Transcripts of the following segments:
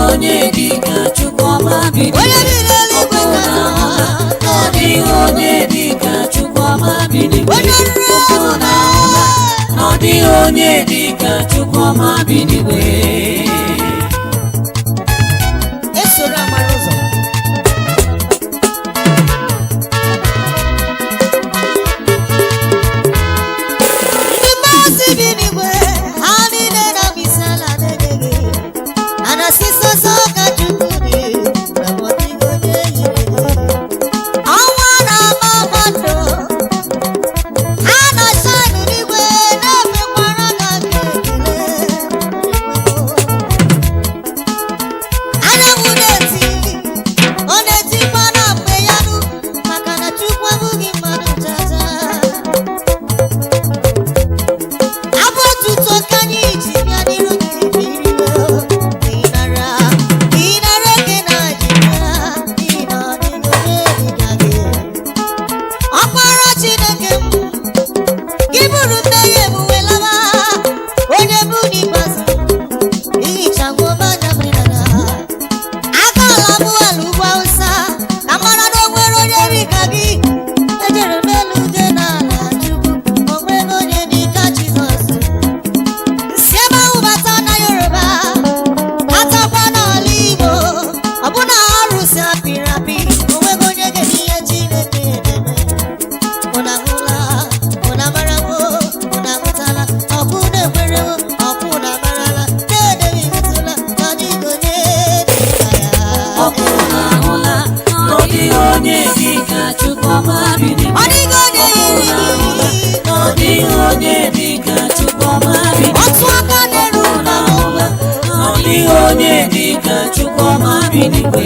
onye dị ka Chukwu ọma bi n'igwe. Onye bi n'eluigwe Ọkụ ka na-ahụla na ọ dịghị onye dị ka Chukwu ọma bi n'igwe. Onye ruru Ọkụ ebube. na-ahụla na ọ dịghị onye dị ka Chukwu ọma bi n'igwe. Esoro amara ụzọ. Ndị mmasị bi n'igwe, ha niile na-abịa ala na-enye gị. A na-asị sọsọ ka Chukwu dị, na ọ dịghị onye yiri gị. Ọnwa na-ama mmadụ, ha na-achanụ n'igwe, na-efekwara gị aka ekele. Anyanwụ na-eti, ọ na-etikwa na mgbe ya nụ, maka na Chukwu abụghị mmadụ chacha. Abụ otuto ka anyị ji bịa n'iru gị biriwo, ịnara, ịnara eke na ajịja, n'ihi na ọ dịghị onye dịka gị. Ọkpara Chineke m, gị bụrụ mmehie m wee laba, onye bụ n'ikpeazụ, ihichagwo m anya mmiri n'anya. Aka ala bụ ala ugwu Awụsa, ka mara na o nwere onye dị ka gị. Ejere m elu jee n'ala Chukwu, o nweghị onye dị ka Jizọs. Si ebe ahụ bata na Yoruba, batakwa n'ala Igbo, ọbụna arụsị apịrị apị, o nweghị onye ga-eme ihe Chineke na-eme. Unu ahụla, unu amarawo, unu ahụtala, ọkụ na-ekwerewo, ọkụ na-amarala, na-edeghị hụtụla, na ọ dịghị onye dị ka ya. Ọkụ na-ahụla na ọ dịghị onye dị ka Chukwu ọma bi n'igwe. Ọ dịghị onye yiri gị. Na ọ dịghị onye dị ka Chukwu ọma bi n'igwe. Otu aka na-eru Ọkụ na-ahụla na ọ dịghị onye dị ka Chukwu ọma bi n'igwe.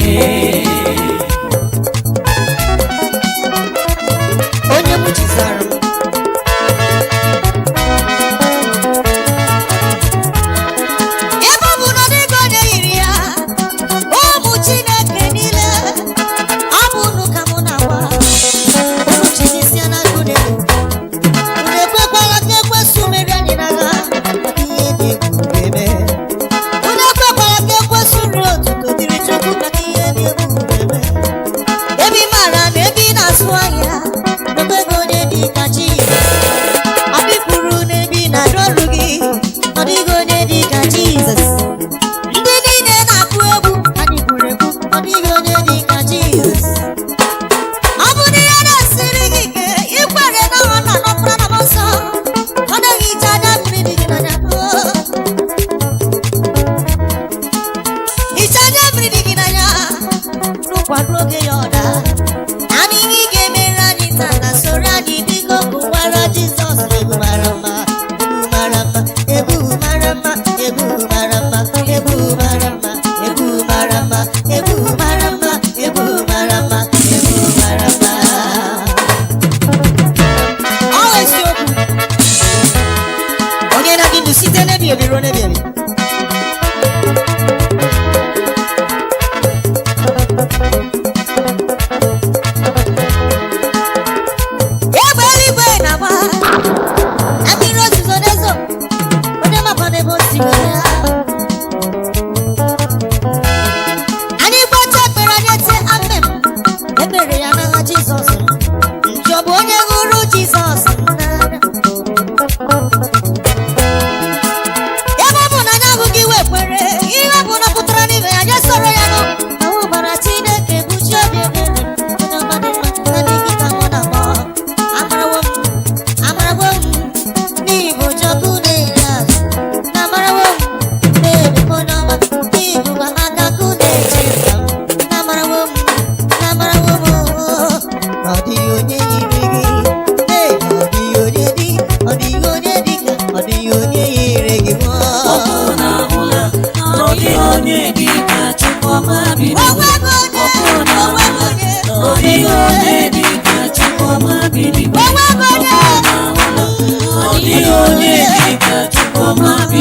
Onye m chizara m. Ebe ọ bụ na ọ dịghị onye yiri ya, ụmụ Chineke niile, ọ bụ unu ka mụ na-agwa. Unu chizisia n'aka unu elu. Unu ekwekwala ka ekwensu merie anyị n'agha, maka ihe dị egwu ga-eme. Unu ekwekwala ka ekwensu rie otuto dịrị Chukwu maka ihe dị egwu ga-eme. Ebe ị maara na ebe ị na-azụ ahịa, enweghị onye dị ka Jizọs. Ọ bịpụrụ n'ebe ị na-arụ ọrụ gị, ọ dịghị onye dị ka Jizọs. Ndị niile na-akụ egwu, anyị gwuru egwu, ọ dịghị onye dị ka Jizọs. Ọ bụ na ihe na-esiri gị ike, ikwere na ọ nọ n'ọkpara na mmụọ nsọ, ọ naghị iche anya mmiri dị gị n'anya. Iche anya mmiri dị gị n'anya, n'ụkwado oge ya ọ daa. Naanị ihe ị ga-emere anyị taa na soro anyị biko kụwara Jizọs egwu mara mma, egwu mara mma, egwu mara mma, egwu mara mma, egwu mara mma, egwu mara mma, egwu mara mma, egwu mara mma, egwu mara mma. Ọ bụ eziokwu. Onye na-adị ndụ site n'ebi ebi ruo n'ebi ebi. Egbe eluigwe na-agba, na mmiri ozuzo na-ezo, onye makwa n'ebe o si were ya. Anyị gbacha ekpere anyị ete amen, ekpere ya n'aha Jizọs. Njọ bụ onye hụrụ Jizọs n'anya. Ebe ọ bụ na anyị ahụghị iwe kwere, ihe ọ bụ na pụtara n'ime ya, anyị soro ya nụ. Ahụ gbara Chineke bụ chi obi ebere, onye ọma dị mma, na ndị ka mụ na-akpọ. Amarawo m, amarawo m, n'ịbụ Chukwu na-ere azụ. Na amarawo m, na-ebe m onye ọma, n'ịbụkwa aka kụ na-eche mba m. Na amarawo m, na amarawo m, ọ dịghị onye yiri gị. Ee, ọ dịghị onye dị, ọ dịghị onye dị ka, ọ dịghị onye yiri gị. Ọkụ na-ahụla na ọ dịghị onye dị ka Chukwu ọma bi n'igwe. Ọkụ na-ahụla na ọ dịghị onye dị ka Chukwu ọma bi n'igwe. Ọkụ na-ahụla na ọ dịghị onye dị ka Chukwu ọma bi